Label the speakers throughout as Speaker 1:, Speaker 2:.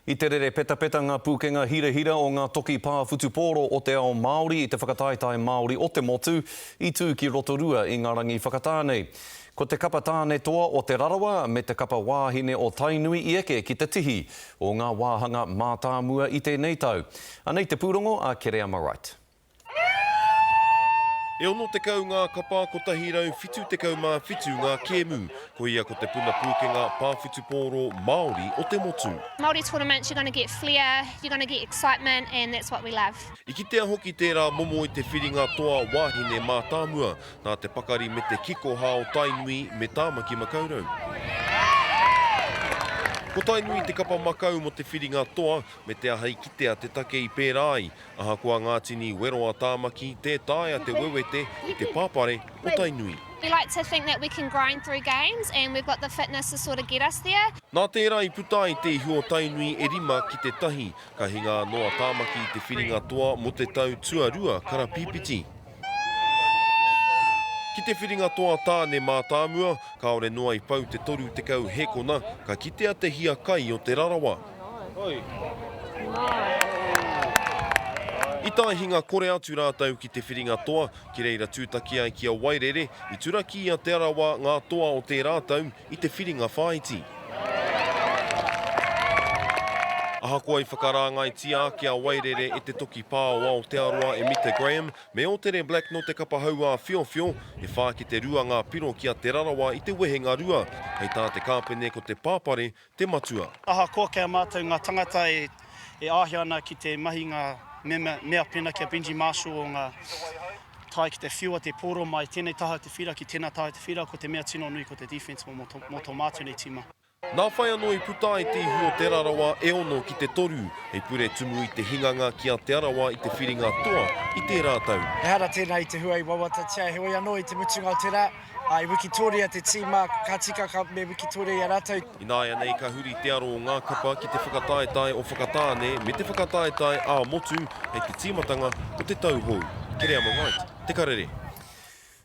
Speaker 1: I te rere petapeta ngā pūkenga hirahira o ngā toki pā whutupōro o te ao Māori i te whakataetae Māori o te motu i tū ki Rotorua i ngā rangi whakatā nei. Ko te kapa tāne toa o Te Rarawa me te kapa wāhine o Tainui i eke ki te tihi o ngā wāhanga mātāmua i tēnei tau. Anei te pūrongo a Kereama Wright.
Speaker 2: E 60 ngā kapa, 177 ngā kēmu. Koia ko te puna pūkenga pā whutupōro Māori o te motu.
Speaker 3: Māori tournaments, you're gonna get flair, you're gonna get excitement and that's what we love.
Speaker 2: I kitea hoki tērā momo i te whiringa toa wāhine mātāmua, nā te pakari me te kikoha o Tainui me Tāmaki Makaurau. Ko Tainui te kapa makau mō te whiringa toa, me te aha i kitea te take i pērā ai, Ahakoa ngā tini wero a Tāmaki, tē taea te wewete i te pāpare o Tainui.
Speaker 3: We like to think that we can grind through games and we've got the fitness to sort of get us there.
Speaker 2: Nā tērā i puta ai te ihu o Tainui e rima ki te tahi, ka hinga anō a Tāmaki i te whiringa toa mō te tau tuarua karapīpiti. Ki te whiringa toa tāne mātāmua, kāore noa i pau te 30 hēkona, ka kitea te hiakai o Te Rarawa. I tae hinga kore atu rātou ki te whiringa toa, ki reira tūtaki ai ki a Wairere, i turaki i a Te Arawa ngā toa o tērā tau i te whiringa whāiti. Ahakoa i whakarāngaitia ake a Wairere e te toki pā o Aotearoa e Mita Graham me Ōtere Black nō te kapa hauā whiowhio, e whā ki te rua ngā piro ki a Te Rarawa i te wehenga rua. Hei tā te kāpene ko te pāpare te matua.
Speaker 4: Ahakoa kei a mātou ngā tangata e āhia ana ki te mahi ngā mea pēnā ki a Benji Marshall o ngā tae ki te whiua te pōro mai tēnei taha o te whira ki tēnā taha o te whira, ko te mea tino nui ko te defence mō tō mātou nei tīma.
Speaker 2: Nā whai anō i puta ai te ihu o Te Rarawa e ono ki te toru, hei puretumu i te hinganga ki a Te Arawa i te whiringa toa i tērā tau.
Speaker 5: Ehara tēnā i te hua i wawatatia, heoi anō i te mutunga o te rā, Ā, i wikitōria te tīma, ka tika ka me wikitōria i a rātou.
Speaker 2: Ināianei ka huri te aro o ngā kapa ki te whakataetae o Whakatāne me te whakataetae ā-motu hei te tīmatanga o te tau hou. Kereama Wright, Te Karere.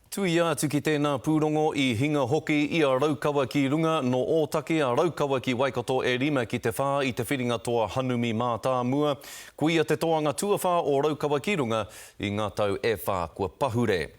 Speaker 1: Tuia atu ki tēnā pūrongo i hinga hoki i a Raukawa ki runga, nō Ōtaki a Raukawa ki Waikato e rima ki te whā i te whiringa toa hanumi mātāmua. Koia te toanga tuawhā o Raukawa ki runga i ngā tau e whā kua pahure.